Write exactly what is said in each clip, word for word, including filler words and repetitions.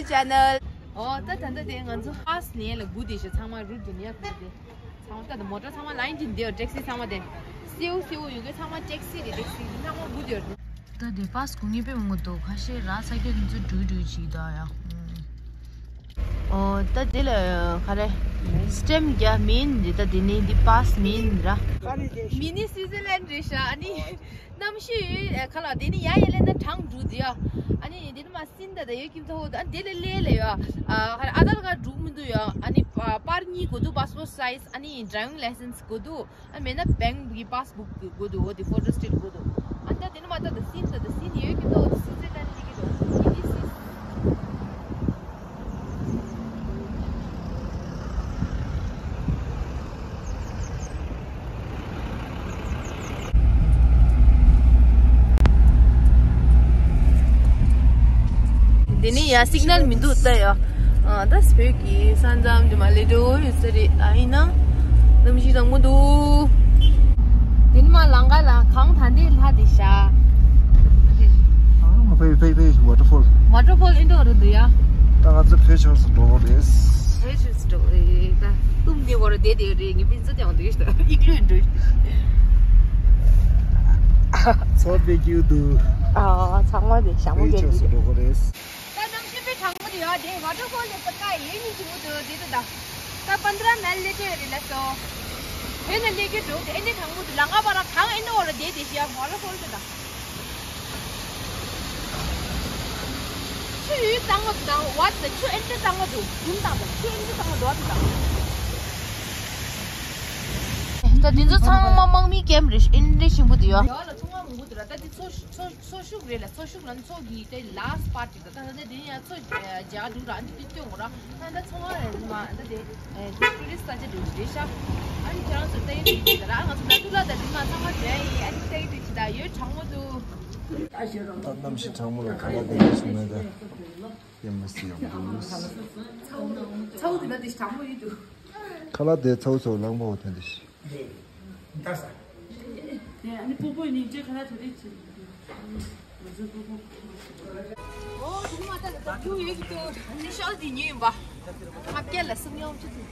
Channel. ཨོ་ད་ད་ལྟ་དེ་ང་ཚོ་ཧཱས་ནས་ལ་སྒུག་བསྡད་ཤག་ཚང་མ་རུ་དུ་ནས་ལ་སྒུག་བསྡད། ཚང་མ་ད་ད་མོ་ཊ་ཚང་མ་ལའིན་གྱིས་འདེད། ཊེག་སི་ཚང་མ་དེ་སེའུ་སེའུ་ཡོད་གི། ཚང་མ་ཊེག་སི་རེད། ཊེག་སི་ཚང་མ་སྒུག་བསྡད་ཡོད་རེད། ད་དེ་པཱས་སྒུག་མཁན་དཔེ་མང་པོ་འདུག་ཁ་ཤས་ར་ས་སྐྱོ་དེ་ཚོ་འགྲུལ་འགྲུལ་བྱེད་ད་ཡ། ཨོ་ད་དེ་ལ་ག་རེ་སི་ཊེམ་རྒྱག་མིན་རེད། ད་དེ་ནས་འདི་པཱས་མིན་ར། མི་ནི་སུའི་ཙི་ལན་རེད་ཤག་ཨ་ནི་གནམ་གཤིས་ཁ་ལ་དེ་ནི་ཡ་ཡ་ལེ་ན་གྲང་འགྲོ་དེ་ཡ། ཨ་ནི་དེ་ནི་མ་སིན་ད་ད་ཡོད་ཀྱི་ཐོག་ད་དེ་ལ་ལེ་ལེ་ཡ། ཨ་ཁ་ལ་ཨ་དར་ཀར་འགྲུག་མི་འདུག་ཡ། ཨ་ནི་པར་གཉིས་དགོས་འདུག་པཱས་པོར་སའིཛ། ཨ་ནི་ཌ་རའི་ཝིང་ལའི་སེན་སི་དགོས་འདུག་ཨ་མེད་ན་བེང་གི་པཱས་བུག་དགོས་འདུག་འོ་དེ་ཕོ་ཊོ་སི་ཊེཊ་དགོས་འདུག་ཨ་ད་དེ་ནི་མ་ད་ད་སིན་ད་ད་སིན་ཡོད་ཀྱི་ཐོག་ད་སིན་ཟེར་ད་ནི་ཀྱི་ཐོག་ཡིན་ནི་སིན། དེ་ནས་ཡ་སིག་ནལ་མི་འདུག་ལྟ་ཡ། ཨ་ད་བོད་ཀྱི་ས་མཚམས་དེ་མ་ལེ་འགྲོ་ཡོད་ས་རེད། ཨ་ཡིན་ན་གནམ་གཤིས་དྭངས་མོ་འདུག་དེ་ནས་མ་ལམ་ཁ་ལ་གངས་ད་འདི་ལྷག་དེ་ཤ། ཕེ་ཕེ་ཕེ་ཝ་ཊར་ཕོལ། ཝ་ཊར་ཕོལ་ཨིན་འགྲོ་རུ་འདུག་ཡ། ད་ང་ཚོ་ཕེ་ཆོས་སུ་འགྲོ་གི་རེད། ཕེ་ཆོས་སུ་འགྲོ་གི་རེད། ད་གཏུམ་ནས་འོ་རུ་བསྡད་བསྡད་རེད། ངས་ཕན་ཚུན་ཡང་འདུག་ད་ཨིག་ལུས་འགྲོ། ཚོགས་པའི་རྒྱུ་འདུག་ཨ་ཚང་མ་དེ་ཞྭ་མོ་ཕེ་ཆོས་སུ་འགྲོ་གི་རེད། ད་གནམ་གཤིས་དཔེ་གྲང་མོ་འདུག་ཡ། དེ་ཝ་ཊར་ཕོལ་ནས་ས་ཀ་ཡོད་ཉིན་གྱི་འུ་དུ་དེ་དུ་ད། ད་པན་དྲ་མལ་ལེ་ཏེ་རེད་ལ་སོ། དེ་ནས་ལེ་ཀེ་འགྲོ་དེ་ཨེ་འདྲ་གྲང་མོ་འདུག་ལམ་ཁ་བར་གངས་ཨེ་འདྲ་འོ་ར་དེ་དེ་ཤི་ཡ་ཝ་ཊར་ཕོལ་དུ་ད། ཆུ་ཡུད་གཙང་མོ་འདུག་ད་ཝ་ད་ཆུ་ཨེ་འདྲ་གཙང་མོ་འདུག་རྒྱུན་དང་ད་ཆུ་ཨེ་འདྲ་གཙང་མོ་འདུག་ད། ད་དེ་ཚོ་ཚང་མ་དམག་མིའི་ཀེམ་རེད། ཨེ་འདྲ་ཆེན་པོ་འདུག་ཡ། ཡོད་ལ་ཚོང་བ་མང་པོ་འདུག་ར། ད་དེ་ཚོ་ཚོ་ཚོ་ཤུགས་རེད་ལ། ཚོ་ཤུགས་ལ་ཚོ་གི་དེ་ལཱ་སི་ཊི་པར་ཊི་དང་། ད་ད་དེ་ཡང་ཚོ་རྒྱག་འགྲོ་ར། ཨ་ནི་དེ་སྟོན་དགོས་ར། ད་ད་ཚོང་བ་རེད་མ་ད་དེ་ཊུ་རི་སི་ཊི་ས་ཆ་འགྲོ་རེད་ཤག་ཨ་ནི་ཁྱེད་རང་ཚོ་ལྟ་ཡི་འདུག་ད་ར། ང་ཚོ་ན་ཐུ་ལ་ད་དེ་མ་ཚང་མ་འགྲོ་ཡི། ཨ་ནི་ལྟ་ཡི་འདུག་ཅི་ད་ཡོད་གྲང་མོ་འདུག་ད་གནམ་གཤིས་གྲང་མོ་ལ་ཁ་ལག་དེ་འདྲ་བྱུང་ན་ད་ཡ་མ་སི་ཡོང་འདུག་ཚ་བོ་དེ་ན་དེ་གྲང་མོ་ཡི་འདུག་ཁ་ལག་དེ་ཚ་བོ་ཚ་བོ་ལངས་པ་འོ་དེ་འདྲ་ཞིག་ཨ་ནི་སྤོ་བོ་ནི་ཅེ་ཁ་ན་ཐོ་རེ་ཆེ། ཨོ་དེ་མ་ད་ད་ཁྱུ་ཡོད་ཀྱི་ཏོ་ནི་ཤོ་དེ་ཉོས་ཡིན་པ། ཁ་སྐད་ལ་སུམ་ཡོང་ཆུ་ཚོད།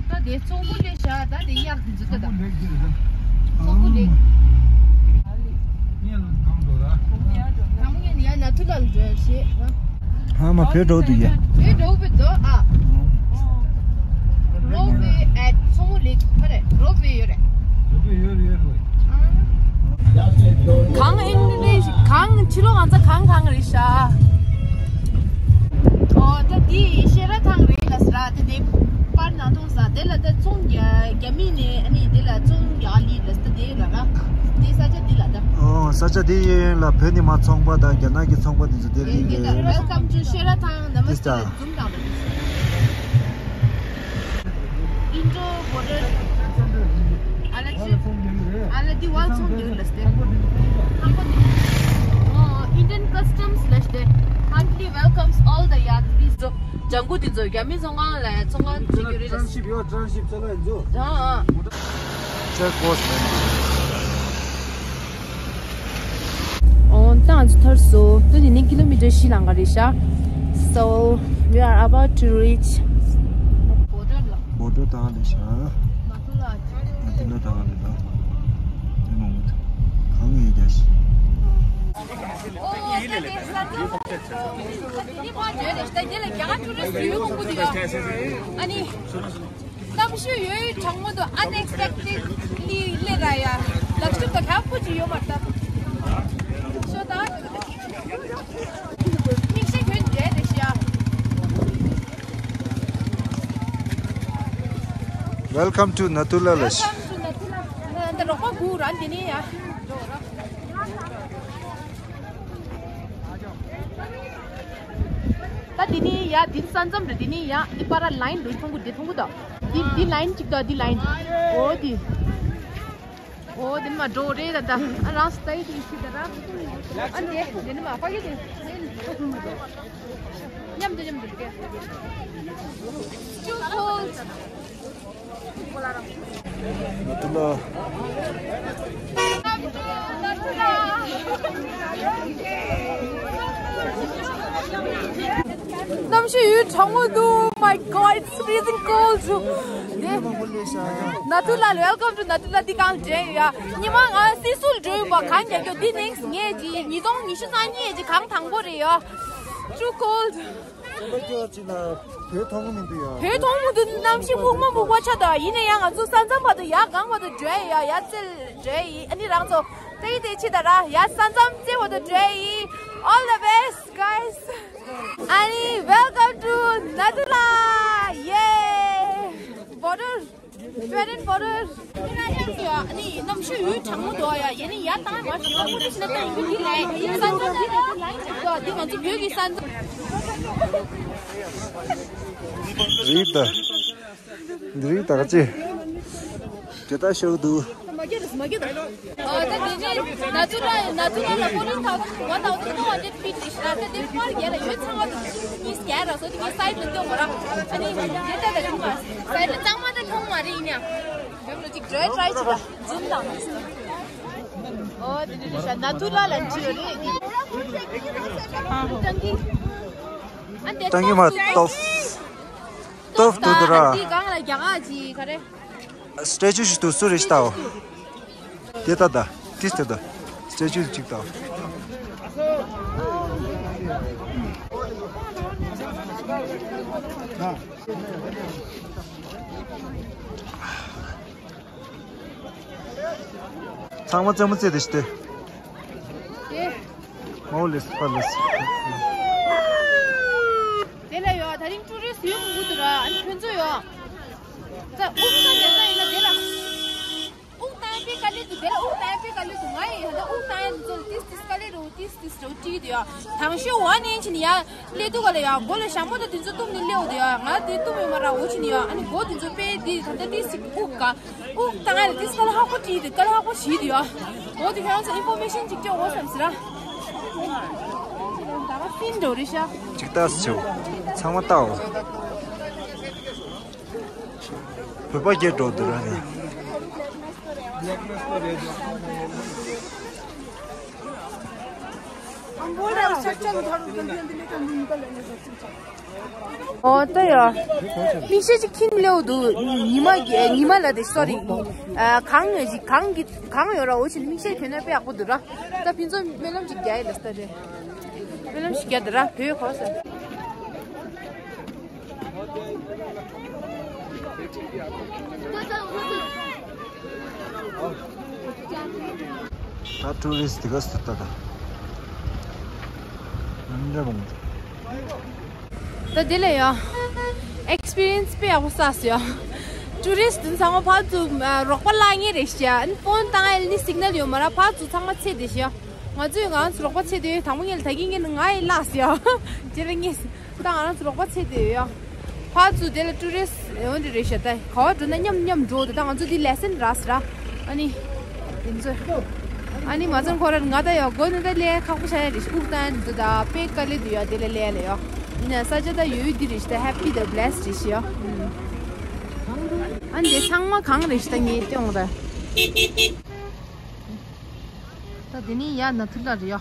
ད་དེ་ཚོང་པོ་ལས་བྱ། ད་དེ་གཡག་དེ་འཛུལ་ད། ཚོང་པོ་ལས། གང་ཡང་ཡ་ན་ཐུ་ལ་ལ་འགྲོ་ཞེས། ཨ་མ་བོད་འགྲོ་འདུག་ཡ། བོད་འགྲོ་བོད་འགྲོ་ཨ། རོ་བེ་ཨེ་ཚོང་པོ་ལས་ཕ་རེད། རོ་བེ་ཡོད་རེད། རོ་བེ་ཡོད་རེད་ཡོད་རེད། གང་ཨིན་རེད་གང་ཕྱི་ལོགས་ང་ཚོ་གང་གང་རེད་ཤག་ཨོ་ད་འདི་ཤེ་ར་ཐང་རེད་ལ་ཟེར་ར། ད་དེ་པར་ནང་ཐོང་ས་དེ་ལ་ད་ཚོང་རྒྱ་རྒྱ་མི་ནས་ཨ་ནི་དེ་ལ་ཚོང་རྒྱག་ལི་ལ་ད་དེ་ལ་ར་དེ་ས་ཆ་དེ་ལ་ད། ཨོ་ས་ཆ་དེ་ཡིན་ལ་བོད་ནས་མ་ཚོང་པ་དང་རྒྱ་ནག་གི་ཚོང་པ་དེ་ཚོ་དེ་ལི་དེ་ལ་རེད། Welcome to ཤེ་ར་ཐང་། Namaste. འཛུམ་དང་། Indo border. ཨ་ལ་ཅི། ཨ་ལ་འདི་ཝེལ་ཀམ་ཡོད་ལ་སྟེ། ཧང་གོ་འདི། ཨོ། Indian customs ལ་སྟེ། Heartily welcomes all the yatris. ཇང་གུ་འདི་ཚོ་རྒྱ་མི་ཚོང་ཁང་ལ་ཚོང་ཁང་བྱེད་རྒྱུ་རེད། Transship ཡོད། Transship ཅ་ལག་ཡིན་ཚོ། ཨ་ཨ། Check post man. ཨོ་ད་ང་ཚོ་ཐར་སོང་། ད་དེ་ནས་ཀི་ལོ་མི་ཊར་བཞི་ལང་ག་རེད་ཤག So we are about to reach. བོ་ཊར་ལ། བོ་ཊར་དང་ལས་ཤག་ན་ཐུ་ལ། ན་ཐུ་ལ་དང་ལས་ད། དེ་མང་མོ་དུ། གང་ཡིན་རྒྱ་ཤི། ཨོ་ད་དེ་ས་ཆ། ད་དེ་ནི་ཕ་འཇོལ་ལས་ཤག་ད་དེ་ལ་རྒྱ་གར་ཊུ་རི་སི་ཊི་ཡོད་མང་པོ་འདུག་ཡ། ཨ་ནི། གནམ་གཤིས་ཡོད་གྲང་མོ་འདུག Unexpectedly ལེ་ར་ཡ། ལག་ཤུབས་དང་ཁ་པོ་ཅིག་ཡོད་མ་རེད་ད། ཤོ་ད། མིག་ཤེལ་གྱོན་བསྡད་རེད་ཤག Welcome to Natula ལ། Welcome to Natula. ད་རོགས་པ་སྒུག་ར་འདི་ནས་ཡ། ད་འདི་ནི་ཡ་འདི་ས་མཚམས་རེད། འདི་ནི་ཡ་འདི་པར་ལ་ལའིན་འདི་མཐོང་གི། འདི་མཐོང་གི་ད། འདི་འདི་ལའིན་གཅིག་ད། འདི་ལའིན། ཨོ་འདི། ཨོ་འདི་མ་འགྲོ་རེད་ད། ད་ཨ་རང་སི་ཏའི་དེ་ཤི་ད་ར། ཨ་འདི་འདི་ནི་མ་ཕ་གི་དེ། མཉམ་དུ་མཉམ་དུ་དེ། Too cold. ནཱ་ཐུ་ལ། གནམ་གཤིས་ཡུལ་གྲང་མོ་འདུག My God, it's freezing cold. ནཱ་ཐུ་ལ། Welcome to ནཱ་ཐུ་ལ། འདི་གང་འདྲ་ཡ། ཉི་མ་ང་སི་སུལ་འགྲོ་ཡིན་པ། གང་རྒྱག་རྒྱུ། འདི་ནེགས་ངས་ཅི་ཉིས་སྟོང་ཉི་ཤུ་རྩ་གཉིས་ཀྱི་གངས་དང་པོ་རེད་ཡ། Too cold. ཁྱོད་ཅི་ལ་བོད་མཐོང་གི་མི་འདུག་ཡ། བོད་མཐོང་མི་འདུག་གནམ་གཤིས་སྨུག་མ་སྨུག་པ་ཆགས་འདུག་ཡིན་ན་ཡང་ང་ཚོ་ས་མཚམས་བར་དུ་ཡར་གངས་བར་དུ་འགྲོ་ཡ། ཡར་རྩེ་འགྲོ་ཡ་ཡིན། ཨ་ནི་རང་ཚོ་ཏེ་ཏེ་ཕྱི་དར་ཡ། ས་མཚམས་རྩེ་བར་དུ་འགྲོ་ཡ་ཡིན། All the best, guys. ཨ་ནི་welcome to ནཱ་ཐུ་ལ། Yay. Border. Western border. ཨ་ནི་གནམ་གཤིས་ཡུལ་གྲང་མོ་འདུག་ཡ། ཡ་ནི་ཡར་བཏང་མ་ཤེས་པ། མུ་མཐུད་ཕྱིན་ན་ད་ཡིན་གྱི་འདི་ལ་ས་མཚམས་འདི་ང་ཚོ་བོད་ཀྱི་ས་མཚམས། རིག་ད། འདི་རིག་ད་ག་ཅི། དེ་ལྟར་ཤོར་འདུག་མ་སྐྱེ་རེད། མ་སྐྱེ་རེད། ཨ་ད་དེ་ནས་ནཱ་ཐུ་ལ། ནཱ་ཐུ་ལ་ལ་པོ་ལིང་ཐའོ་ཝན་ཐའོ་ཟེན་ཊུ་ཧན་ཌེཌ་ཕིཊ་རེད་ཤག་ད་དེ་ཕར་རྒྱལ་ལ་ཡོད། ཚང་མ་དེ་གཉིས་རྒྱལ་ར་སོ་དེ་གཉིས་སའིཌ་ལ་སྟོན་དགོས་ར། ཨ་ནི་དེ་ལྟ་ད་གཉིས་མ་སའིཌ་ལ་གཙང་མ་ད་མཐོང་མ་རེད། ཡིན་ཡང་བེམ་ལ་ཅིག་འགྲོ་ཡ་ཊ་རའི་བྱེད་ད་ཛུམ་དང་། ཨོ་དེ་འདྲ་རེད་ཤག་ནཱ་ཐུ་ལ་ལ་འདི་ཡོད་རེད། ཏང་གི། ཨ་དེ་ཏང་གི་མ་ཏོབ་ཏོབ་འདུག་ད་ར། དེ་སྒང་ལ་རྒྱ་གར་གྱི་ག་རེ། སི་ཊེ་ཅུ་ཞིག་འདུག་སུ་རེད་ལྟའོ། དེ་ལྟ་ད། ཏིས་དེ་ད། སི་ཊེ་ཅུ་གཅིག་ལྟའོ། ཚང་མ་རྩེད་མོ་རྩེ་དེ་ཤི་སྟེ། དེ། མའོ་ལེས་ཕ་ལེས། དེ་ལ་ཡོད། ད་རིང་ཊུ་རི་སི་ཡོད་མང་པོ་འདུག་ར། ཨ་ནི་ཁྱོད་ཚོ་ཡོད། ད་དབུགས་གཏོང་དེ་ལྟ་ཡིན་ན་དེ་ལ། དབུགས་གཏོང་དཔེ་དཀའ་ལས་འདུག་དེ་ལ་དབུགས་གཏོང་དཔེ་དཀའ་ལས་འདུག་ང་ཡིན་ད་དབུགས་གཏོང་ཡ་ཚོ་ཏིས་ཏིས་དཀའ་ལས་རེད། ཏིས་ཏིས་རེད་བྲིས་དེ་ཡོད། དང་ཤོས་ཝན་ཨིན་ཆི་ནི་ཡ་སླེབས་དུས་ག་ལ་ཡོད། མགོ་ལ་ཞྭ་མོ་དང་དེ་ཚོ་བཏུམས་ནས་སླེབས་དེ་ཡོད། ང་དེ་བཏུམས་ཡོད་མ་ར། འོ་ཆི་ནི་ཡོད། ཨ་ནི་མགོ་དེ་ཚོ་དཔེ་དེ་ད་ལྟ་ཏིས་ཏིས་དབུགས་ག་དབུགས་གཏོང་ཡ་ལ་ཏིས་དཀའ་ལས་ཁག་པོ་བྲིས་དེ། དཀའ་ལས་ཁག་པོ་བྲིས་དེ་ཡོད། འོ་དེ་ཁྱེད་རང་ཚོ་ཨིན་ཕོར་མེ་ཤན་ཅིག་སྐྱོ་འོ་བསམ་ཟེར་ར། ད་ག་སིན་འགྲོ་རེད་ཤག་ཅིག་ལྟ་སི་ཆེའོ། ཚང་མ་ལྟའོ། བོད་པ་སྐད་འགྲོ་འདུག་ར་ནི། ཨོ་ད་ཡ། མིག་ཤེལ་ཅིག་ཁྱིམ་ལེའུ་འདུག་ཉི་མ་གི་ཉི་མ་ལ་དེ་སོ་རི། གངས་ཡོད་ཅིག་གངས་ཀྱི་གངས་ཡོད་ར། འོ་ཆི་མིག་ཤེལ་གྱོན་ན་དཔེ་ཡག་པོ་འདུག་ར། ད་ཕན་ཚུན་སྨོན་ལམ་ཅིག་རྒྱག་ཡ་ལ་སྟ་རེད། སྨོན་ལམ་ཞིག་རྒྱག་འདུག་ར། བོད་གོ་ས། ད་ཊུ་རི་སི་ཊི་དེ་ག་སུ་ད་ད། ཨ་འདྲ་བོ་མི་འདུག་ད་དེ་ལ་ཡ། ཨེག་སི་པི་རི་ཡན་སི་དཔེ་ཡག་པོ་བསགས་སོང་ཡ། ཊུ་རི་སི་ཊི་ཚང་མ་ཕར་ཚུར་རོགས་པ་ལ་ངེས་རེད་ཤག་ཨ་ནི་ཕོན་བཏང་ཡ་ལ་ནི་སིག་ནལ་ཡོད་མ་ར། ཕར་ཚུར་ཚང་མ་ཚེ་དེ་ཤག་ང་ཚོས་ང་ཚོ་རོགས་པ་ཚེ་དེ་དང་པོ་ངེས་ལ་ད་གིན་ངེས་ལ་ང་ཡི་བརླགས་སོང་ཡ། དེ་ལ་ངེས། ད་ང་རང་ཚོ་རོགས་པ་ཚེ་དེ་ཡོད་ཡ། ཕར་ཚུར་དེ་ལ་ཊུ་རི་སི་ཊི་འོན་ཏེ་རེད་ཤག་ད་ག་བ་འགྲོ་ན་མཉམ་མཉམ་འགྲོ་འདུག་ད་ང་ཚོ་འདི་ལེ་སན་རག་སོང་ར། ཨ་ནི། དེ་ཚོ། ཨ་ནི་མ་ཚང་ཁོ་ར་ང་ད་ཡ་སྒོ་ནས་ད་ལས་ཁག་པོ་ཆགས་ཡ་རེད་ཤག་དབུགས་གཏོང་ཡ་འདི་ཚོ་ད་དཔེ་དཀའ་ལས་འདུག་ཡ། དེ་ལ་ལས་ལ་ཡ། ཡིན་ན་ས་ཆ་ད་ཡོད་ཡོད་འདི་རེད་ཤག་ད་ཧེ་པི་ད་བི་ལེ་སི་ཌི་རེད་ཤག་ཡ། ཨ་ནི་དེ་ཚང་མ་གངས་རེད་ཤག་ད་ངས་སྟོན་འོང་ད། ད་དེ་ནི་ཡ་ནཱ་ཐུ་ལ་རེད་ཡ།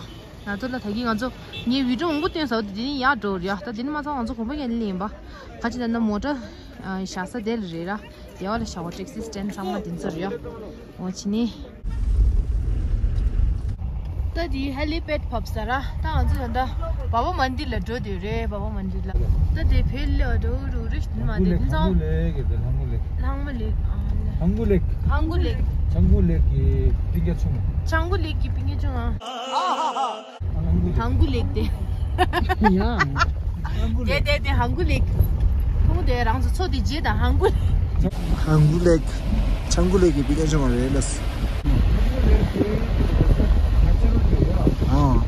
ནཱ་ཐུ་ལ་ད་གིན་ང་ཚོ་ངའི་བི་ཌི་ཡོ་མང་པོ་སྟོན་ཟེར་བ་དེ་དེ་ནི་ཡར་འགྲོ་རེད་ཡ། ད་དེ་ནི་མ་ཚང་ང་ཚོ་གོམ་པ་ཡན་ལེན་ཡིན་པ། ག་ཅི་ད་ན་མོ་ཊ་བཞག་ས་དེ་ལ་རེད་ར། དེ་བ་ལ་བཞག་པ་ཊེག་སི་སི་ཊེན་ཌི་ཚང་མ་དེ་ཚོ་རེད་ཡ། འོ་ཆི་ནི། ད་དེ་ཧེ་ལི་པེཌ་ཕབ་ས་ར། ད་ང་ཚོ་ད་ལྟ་བྷ་བ་མན་དིར་ལ་འགྲོ་དེ་རེད། བྷ་བ་མན་དིར་ལ། ད་དེ་བེད་ལ་འགྲོ་རུ་རིགས་མ་དེ་དེ་ཚང་། ལྷང་མོ་ལེག་གི་དེ་ལྷང་མོ་ལེག་ལྷང་མོ་ལེག་ཨ་ལེ། ཧང་གུ་ལེག་ཧང་གུ་ལེག་ཆང་གུ་ལེག་གི་པིང་ཀ་ཆུང་མ། ཆང་གུ་ལེག་གི་པིང་ཀ་ཆུང་མ། ཧང་གུ་ལེག་དེ། ཡ། དེ་དེ་དེ་ཧང་གུ་ལེག་ཁོང་དེ་རང་ཚོ་ཚོ་དེ་རྗེས་དང་ཧང་གུ་ལེག་ཧང་གུ་ལེག་ཆང་གུ་ལེག་གི་པིང་ཀ་ཆུང་མ་རེད་ལ། ཨ།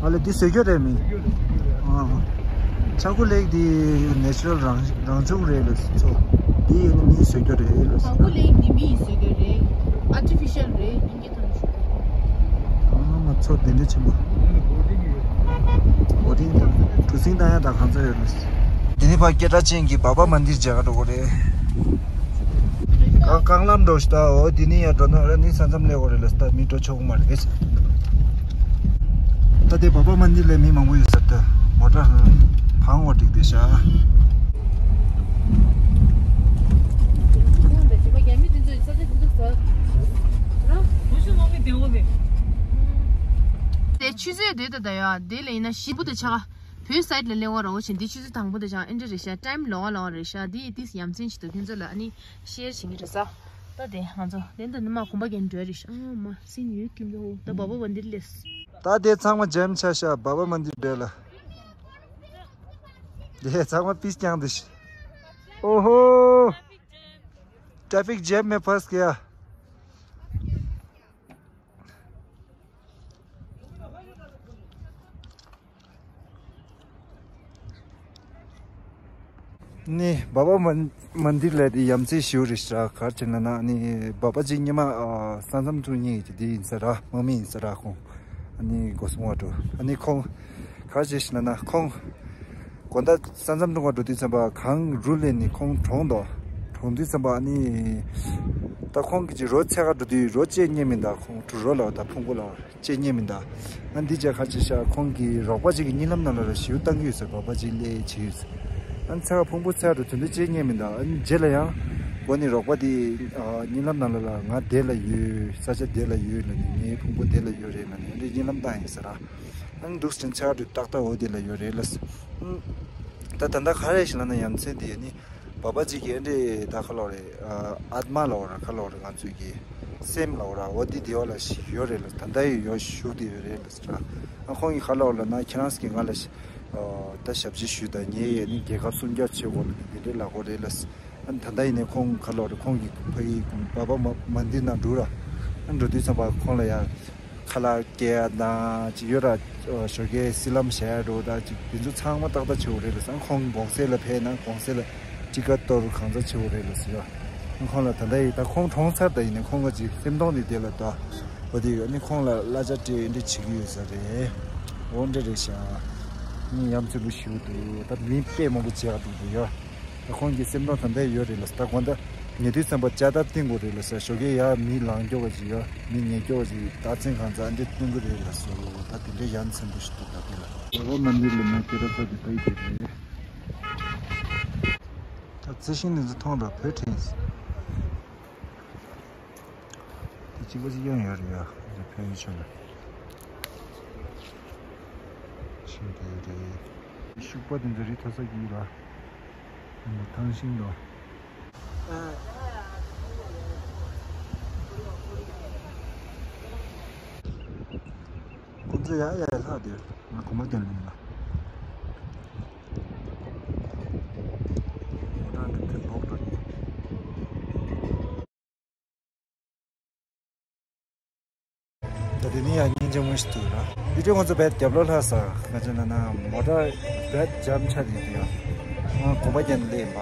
ཨ་ལེ་འདི་བཟོས་རྒྱུ་རེད་མིན། ཨ། ཆང་གུ་ལེག་འདི་ནེ་ཅུ་རལ་རང་རང་བྱུང་རེད་ལ་ཚོ། འདི་ཡིན་ན་མིས་བཟོས་རྒྱུ་རེད་ལ། ཆང་གུ་ལེག་འདི་མིས་བཟོས་རྒྱུ་རེད། ཨར་ཊི་ཕི་ཤལ་རེད། ཡིན་གྱི་ཐོན་ཆུ། ཨ་མ་ཚོ་དེ་འདྲ་ཆེན་པོ། བོ་ཊིང་དང་གྲུ་གཟིངས་བཏང་ཡ་དང་གང་ཚོད་ཡོད་ལ། འདི་ནི་ཕ་སྐད་གྲགས་ཅན་གྱི་བྷ་བྷ་མན་དིར་མཇལ་ཁ་འགྲོ་གི་རེད། རྐང་ལམ་འགྲོ་ཤི་ད། འོ་དེ་ནི་ཡར་འགྲོ་ན་ར་ནི་ས་མཚམས་སླེབས་དགོས་རེད་ལ། ད་མི་འགྲོ་ཆོག་གི་མ་རེད། ད་དེ་བྷ་བྷ་མན་དིར་ལ་མི་མང་པོ་ཡོད་ས་རེད། ད་མོ་ཊ་འཕང་བ་འགྲིག་བསྡད་ཤག་དེ་ཆུ་ཚོད་དེ་ད་ད་ཡོད་དེ་ལ་ཡིན་ན་ཞིབ་པོ་དུ་ཆགས། བོད་སའིད་ལ་སླེབས་པ་རོགས་བྱེད། འདི་ཆུ་ཚོད་དང་པོ་དེ་ཅང་ཨེ་འདྲ་རེད་ཤག་ཊའིམ་ལོག་ལོག་རེད་ཤག་འདི་ཏིས་ཡ་མཚན་ཞིག་འདུག་ཁྱོད་ཚོ་ལ་ཨ་ནི་ཤེར་བྱེད་ཀྱི་རེད་ས། ད་དེ་ང་ཚོ་དེ་འདི་ནི་མ་གོམ་པ་རྒྱན་འགྲོ་རེད་ཤག་ཨ་མ་སིན་ཡོད་ཀྱི་འདུག་ད་བྷ་བྷ་མན་དིར་སླེབས། ད་དེ་ཚང་མ་ཇེམ་ཆགས་ཤག་བྷ་བྷ་མན་དིར་འགྲོ་ལ། དེ་ཚང་མ་པིས་རྐྱང་འདུག་ཨོ་ཧོ། traffic jam में फंस गया। ནི་བྷ་བྷ་མན་མན་དིར་ལ་དེ་ཡ་མཚན་ཞེ་པོ་རེད་ཤག་ག་རེ་ཟེར་ན་ནི་བྷ་བྷ་ཅིག་སྔོན་མ་ཨ་ས་མཚམས་དེ་གཉིས་ཀྱི་དེ་ཡིན་ས་རེད། དམག་མི་ཡིན་ས་རེད་ཁོང་། ཨ་ནི་སྒོ་སྲུང་བ་འགྲོ། ཨ་ནི་ཁོང་ག་རེ་བྱས་ཤག་ན་ན་ཁོང་དགོང་དག་ས་མཚམས་དྲུང་བ་འགྲོ་དུས་ཙམ་པ་གངས་རུ་ལས་ནི་ཁོང་གྲོངས་འདུག་གྲོངས་དུས་ཙམ་པ་ཨ་ནི་ད་ཁོང་གི་ཅིག་རོ་འཚོལ་ག་འགྲོ་དུས་རོ་ཅིག་རྙེད་མི་འདུག་ཁོང་གྲོངས་རོ་ལབ་པ་དང་ཕུང་པོ་ལབ་པ་ཅིག་རྙེད་མི་འདུག་ཨ་འདི་ཅག་ག་རེ་བྱས་ཤག་ཁོང་གི་རོགས་པ་ཅིག་གི་གཉིད་ལམ་ནང་ལ་ར་ཞེ་པོ་བཏང་གི་ཡོད་ཟེར། བྷ་བྷ་ཅིག་སླེབས་བྱས་ཡོད་ཟེར། ཨ་འཚོལ་ག་ཕུང་པོ་འཚོལ་ག་འགྲོ་དུས་འདི་ཅིག་རྙེད་མི་འདུག་ཨ་རྗེས་ལ་ཡང་མགོ་ནི་རོགས་པ་དེ་ཨ་གཉིད་ལམ་ནང་ལ་ལ་ང་དེ་ལ་ཡོད། ས་ཆ་དེ་ལ་ཡོད་ལབ་ནས་ངའི་ཕུང་པོ་དེ་ལ་ཡོད་རེད་ལབ་ནས་ཨ་འདི་གཉིད་ལམ་བཏང་ཡིན་ཟེར་ར། ཨ་ནི་འདུག་སེ་འཚོལ་ག་འགྲོ་ཏག་ཏག་འོ་དེ་ལ་ཡོད་རེད་ལབ། ད་ད་ལྟ་ག་རེ་ཞིག་ལབ་ན་ཡ་མཚན་དེ་ནི་བྷ་བྷ་ཅིག་གི་ཨ་འདྲས་ད་ག་ལབ་རེད། ཨ་ཨཏྨ་ལབ་ར་ག་ལབ་རེད། ང་ཚོའི་གི་སེམས་ལབ་ར་འོ་དེ་དེ་བ་ལ་ཞིག་ཡོད་རེད་ལབ། ད་ལྟ་ཡི་ཡོད་བཞུགས་དེ་ཡོད་རེད་ལབ་ཟེར་ར། ཨ་ཁོང་གིས་ག་ལབ་ལབ་ན་ཁྱེད་རང་ཚོ་གིས་ང་ལ་ཞིག་ཨ་ད་ཞབས་ཕྱི་ཞུས་དང་ངས་ཡ་ནི་རྒྱལ་ཁབ་སྲུང་སྐྱོབ་བྱེད་དགོས་ལབ་ནི་དེ་འདྲས་ལབ་དགོས་རེད་ལབ། ཨ་ནི་ད་ལྟ་ཡིན་ནའི་ཁོང་ག་ལབ་རེད། ཁོང་གི་ཕ་ཡུལ་བྷ་བྷ་མ་མན་དིར་ནང་འགྲོ་ར། ཨ་འགྲོ་དུས་ཙམ་པ་ཁོང་ལ་ཡ་ཁ་ལག་སྐྱེལ་ཡ་དང་ཅིག་ཡོད་ར། ཞོགས་ཀའི་སི་ལམ་བཞག་ཡ་འགྲོ་དང་ཅིག་དེ་ཚོ་ཚང་མ་ཏག་ཏག་བྱེད་དགོས་རེད་ལབ་སོང་། ཁོང་གོང་སེ་ལ་ཕེབས་ན་གོང་སེ་ལ་ཅིག་ཀ་གཏོར་གང་ཚ་བྱེད་དགོས་རེད་ལབ་ཟེར་ཡ། ཁོང་ལ་ད་ལྟ་ཡིན་ད་ཁོང་གྲོངས་ཚར་ད་ཡིན་ནའི་ཁོང་ག་ཅིག་སེམས་གཏོང་དེ་དེ་ལ་ད་འོ་དེ་ཡོད་ནི་ཁོང་ལ་གླ་ཆ་སྤྲད་འདྲ་བྱེད་ཀྱི་ཡོད་ས་རེད། འོ་འདྲ་རེད་ཤག་ནི་ཡ་མཚན་པོ་ཞིག་འདུག་ད་མི་དཔེ་མང་པོ་བྱེད་ཡ་འདུག་འདུག་ཡ། ད་ཁོང་གི་སེམས་གཏོང་ད་ལྟ་ཡོད་རེད་ལབ། ད་དགོང་དག་ཉལ་དུས་ཙམ་པ་ལྕགས་རྟ་བཏིང་དགོས་རེད་ལབ་ས། ཞོགས་ཀས་ཡར་མི་ལངས་སྐྱོ་བ་ཅིག་ཡོད། མི་ཉལ་སྐྱོ་བ་ཅིག་རྟགས་མཚན་གང་ཚ་འདི་བཏིང་གི་རེད་ལབ་སོང་། ད་དེ་འདྲའི་ཡ་མཚན་པོ་ཞིག་འདུག་ད་དེ་ལ། བྷ་བྷ་མན་དིར་ལ་མི་དེ་ར་ས་དེ་ལྟ་ཡི་དེ་རེད། ད་རྩི་ཤིང་འདི་ཚོ་མཐོང་ར་བོད་ཕྲན། དེ་གཅིག་པ་གཅིག་རྐྱང་ཡོད་རེད་ཡ། འདི་ཕན་ཡོད་ཆོག་ལ། ཤིང་དེ་རེད། ཤུག་པ་དེ་ཚོ་རི་མཐོ་ས་གི་ལ། འདི་ཐང་ཤིང་དང་། ཁོང་ཚོ་ཡ་ཡ་ཡ་ལྷག་དེ་ང་གོམ་པ་རྒྱག་ལེན་ལ། མོ་ཊ་འདི་དེ་ལོག་འགྲོ་གི། ད་དེ་ནི་ཡང་སྙིང་རྗེ་མོ་ཞིག་འདུག་ལ། བི་ཌིའོ་ང་ཚོ་བེད་རྒྱབ་ལོགས་ལྷག་ས་ག་ཅི་ན་ན་མོ་ཊ་བེད་འཇམ་ཆ་དེ་དེ་ཡང་ང་གོམ་པ་རྒྱག་ནས་སླེབས་ཡིན་པ།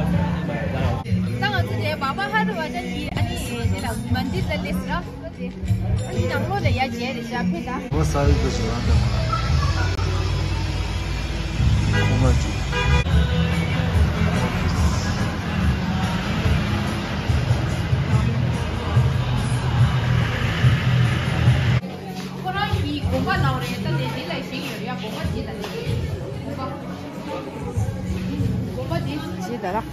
ད་ང་ཚོ་དེ་བྷ་བྷ་ཧ་རུ་བ་ཅན་གྱི་ཨ་ནི་དེ་ལ་མན་དིར་ལ་སླེབས་ར། ཨ་ནི་ནང་ལོགས་ལ་ཡ་མཇལ་རེ་བཞག་ཕེ་ད། ཨོ་ས་ཡི་གོ་ཞིག་རང་དང་། ཁོ་མ་ཅིག་ཁོ་རང་གི་དགོན་པ་ནང་རེད། ད་ལས་དེ་ལ་ཞིག་ཡོད་རེད་ཡ། དགོན་པ་ཇི་ལྟར་རེད། དགོན་པ་དགོན་པ་དེ་ཇི་ལྟར་ར།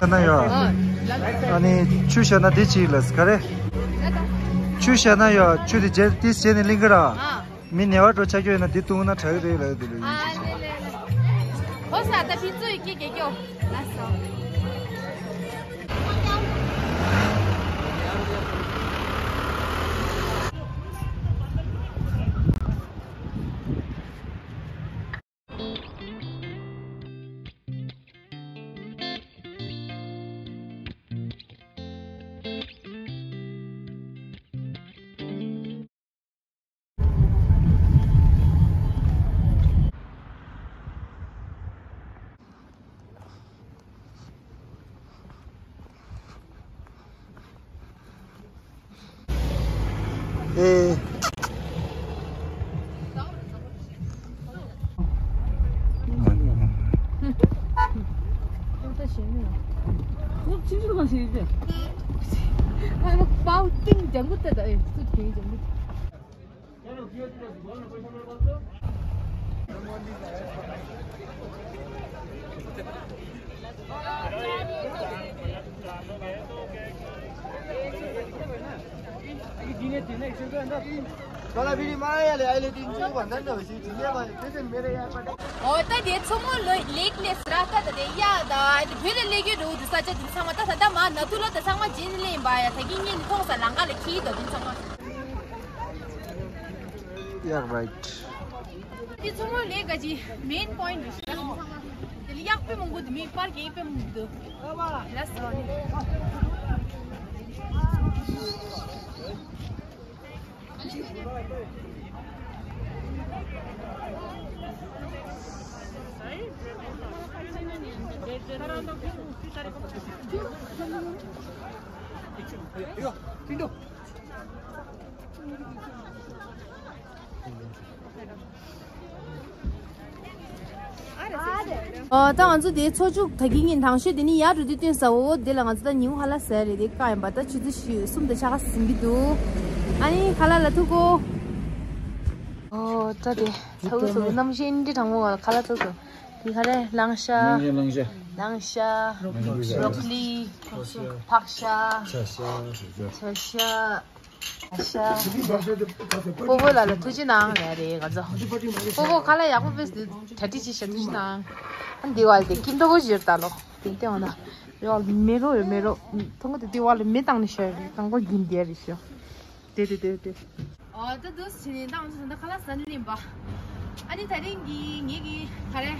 ན་ཡོད། ཨ་ནི་ཆུ་བཞག་ན་དེ་ཅིག་ལ་ག་རེ། ཆུ་བཞག་ན་ཡོད། ཆུ་དེ་རྗེས་དེ་བྱས་ནས་ལིང་ག་ར། མི་ཉེ་བར་འགྲོ་ཆ་རྒྱུ་ཡོད་ན་འདི་བཏུང་ན་དྲག་གི་རེད་ལབ་འདུག་ལ། ཨ་ལེ་ལེ་ལེ། ཧོ་ས་ད་ཕི་ཚོ་ཡི་སྐད་རྒྱག་རྒྱོ། ལ་སོ། ཨེ། ཨོ་ད་དེ་མཚོ་མོ་ལེགས་ལས་སི་ར་ཀ་ད་དེ་ཡ་ད་དེ་བོད་ལ་སླེབས་ཡོད་འགྲོ་འདུག་ས་ཆ་དེ་ཚང་མ་ད་ད་ད་མ་ན་ཐུ་ལ་ད་ཚང་མ་རྗེས་ནས་སླེབས་ཡིན་པ་ཡ། ད་གིན་ངས་ནི་མཐོང་ས་ལམ་ཁ་ལ་འཁྱེར་འདུག་དེ་ཚང་མ། Yeah, right. དེ་མཚོ་མོ་ལེགས་ག་ཅི་མེན་པོ་ཡིན་འདུག་ས་ཆ་དེ་ཚང་མ། དེ་ལ་གཡག་དཔེ་མང་པོ་འདུག་མི་པར་ཀིང་དཔེ་མང་པོ་འདུག་ལ་སོ་ནི། ཨ་ད་ང་ཚོ་དེ་ཚོ་བཅུག་ད་གིན་གྱི་དང་ཤོས་དེ་ནི་ཡར་འགྲོ་དུས་སྟོན་ས་འོ་དེ་ལ་ང་ཚོ་ད་ཉིན་གུང་ཧ་ལ་ཟ་རེད། དེ་བཀག་ཡིན་པ་ད་ཆུ་ཚོད་བཞི་གསུམ་དང་ཕྱེད་ཀ་ཟིན་གྱི་འདུག་ཨ་ནི་ཁ་ལག་ལ་ཐུག་གོ། ཨོ་ད་དེ་ཐུག་སོང་། གནམ་གཤིས་འདི་གྲང་མོ་བ་ལ་ཁ་ལག་ཐུག་སོང་། དེ་ག་རེ་ལང་ཤ། ལང་ཤ། ལང་ཤ། བྲོ་ཀོ་ལི། ཕག་ཤ། ཕག་ཤ། བྱ་ཤ། བྱ་ཤ། བྱ་ཤ། ཤ། སྤོ་བོ་ལ་ལ་ཐུགས་རྗེ་གནང་ཡ་རེད་ང་ཚོ། སྤོ་བོ་ཁ་ལག་ཡག་པོ་དཔེ་གྲ་སྒྲིག་བྱས་ཤག་ཐུགས་རྗེ་གནང་། ཨ་འདི་བ་ལ་དེ་ཀིན་ཏོ་གོ་ཞིག་ད་ལོ། དེ་ལྟེ་བ་ན། དེ་བ་ལ་མེ་རོ་ཡོད་མེ་རོ། ཐོང་གོ་དེ་དེ་བ་ལ་མེ་བཏང་ནས་ཤོར་རེད། རྐང་པ་འགྱིམ་བསྡད་རེད་ཤོ། དེ་དེ་དེ་དེ། ཨོ་ད་དུས་ཕྱིན་ནས་ད་ང་ཚོ་ད་ལྟ་ཁ་ལག་ཟ་ནས་ལེན་པ། ཨ་ནི་ད་རིང་གི་ངེད་ཀྱི་ག་རེ།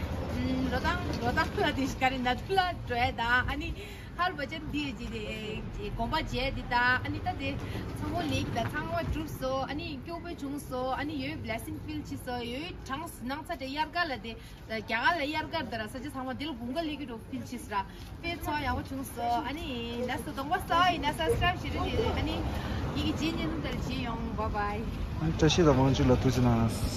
ལོ་ཐང་ལོ་ཐང་ལ་དེ་ག་རེ་ནད་ཁུལ་ལ་འགྲོ་ཡ་ད་ཨ་ནི། ཧར་བ་ཅན་འདི་ཡོད་ཅེས་དེ་དགོངས་པ་བཞེས་དེ་ད་ཨ་ནི་ད་དེ་ཚང་མ་ལེགས་ད་ཚང་མ་གྲུབ་སོ། ཨ་ནི་སྐྱོ་པོ་བྱུང་སོ། ཨ་ནི་ཡོད་blessing feel བྱས་སོ། ཡོད་གྲངས་སྣང་ཚ་དྲེ་དབྱར་ཁ་ལ་དེ་རྒྱ་གར་ལ་དབྱར་ཁ་དེ་ར་ས་ཆ་ཚང་མ་དེ་ལ་དགུན་ཁ་ལེགས་ཀྱི་འགྲོ་feel བྱས་སོ་ར། དཔེ་ཚོར་ཡག་པོ་བྱུང་སོ། ཨ་ནི་ལ་སོ་གདོང་པ་སོ་ཡིན་ན་subscribe བྱེད་རེ་དེ་ཨ་ནི་ཡི་གེ་རྗེས་ཉིན་དེར་བྱེད་ཡོང་། bye bye། བཀྲ་ཤིས་དང་དབང་ཕྱུག་ལ་ཐུགས་རྗེ་གནང་།